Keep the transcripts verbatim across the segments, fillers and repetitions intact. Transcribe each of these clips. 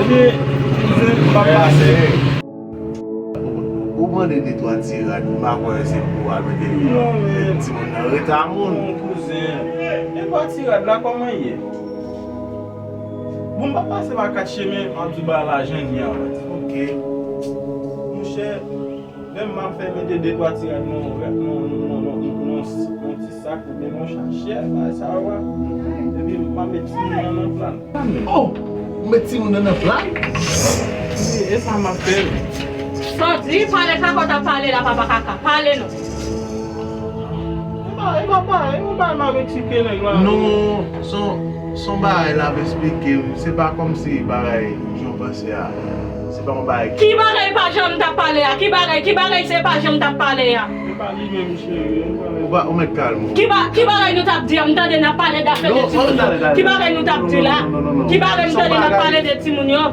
Kouzen, m pa pase. Ou mande de twa ti rad, m pa kwè se pou al mete timoun nan reta moun. Non, kouzen. De twa ti rad la, kòman ye? Bon, m pa pase pa kat chemen, m ap di w bagay la jan l ye an fèt. Ok. Monchè, menm m ap fè mete de twa ti rad nan yon, nan, nan, nan, nan, nan, nan ti sak oubyen nan yon sachè, bagay sa yo a. Epi m ap met timoun nan nan pla l. Oh! Ou met timoun nan nan pla l? Wi, e sa m ap fè. Santi, pale sa kò t ap pale la, papa kaka. Pale non. E pa, e pa, pa, e yon bagay m ap eksplike nèg la. Non, son, son bagay l ap eksplike m. Se pa kòmsi bagay jan w panse a. Se pa yon bagay ki Ki bagay pa jan m t ap pale a? Ki bagay, ki bagay se pa jan m t ap pale a? Se pa li menm, cheri, e yon bagay. Ou pa, ou mèt kalm ou. Ki ba, ki bagay nou t ap di a? M tande n ap pale dafè de timoun yo. Ki bagay nou t ap di la? Ki bagay m tande n ap pale de timoun yo?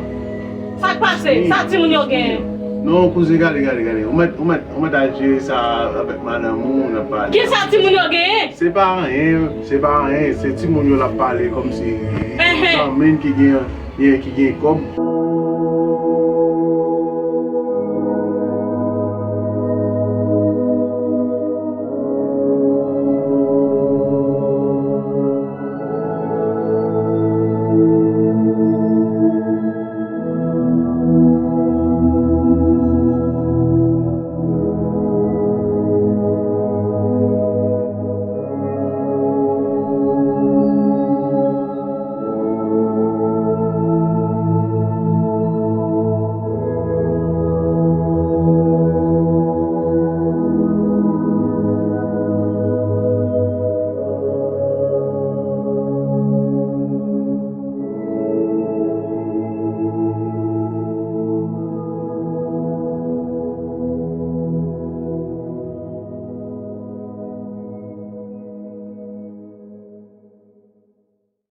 Sa k pase? Sa timoun yo genyen? Non, kouzen, gade, gade, gade. Ou mèt, ou mèt, ou mèt al jere sa avèk madanm ou, n ap pale. Ki sa timoun yo genyen? Se pa anyen, se pa anyen. Se timoun yo l ap pale kòmsi fanmi ki gen, gen, ki gen kòb.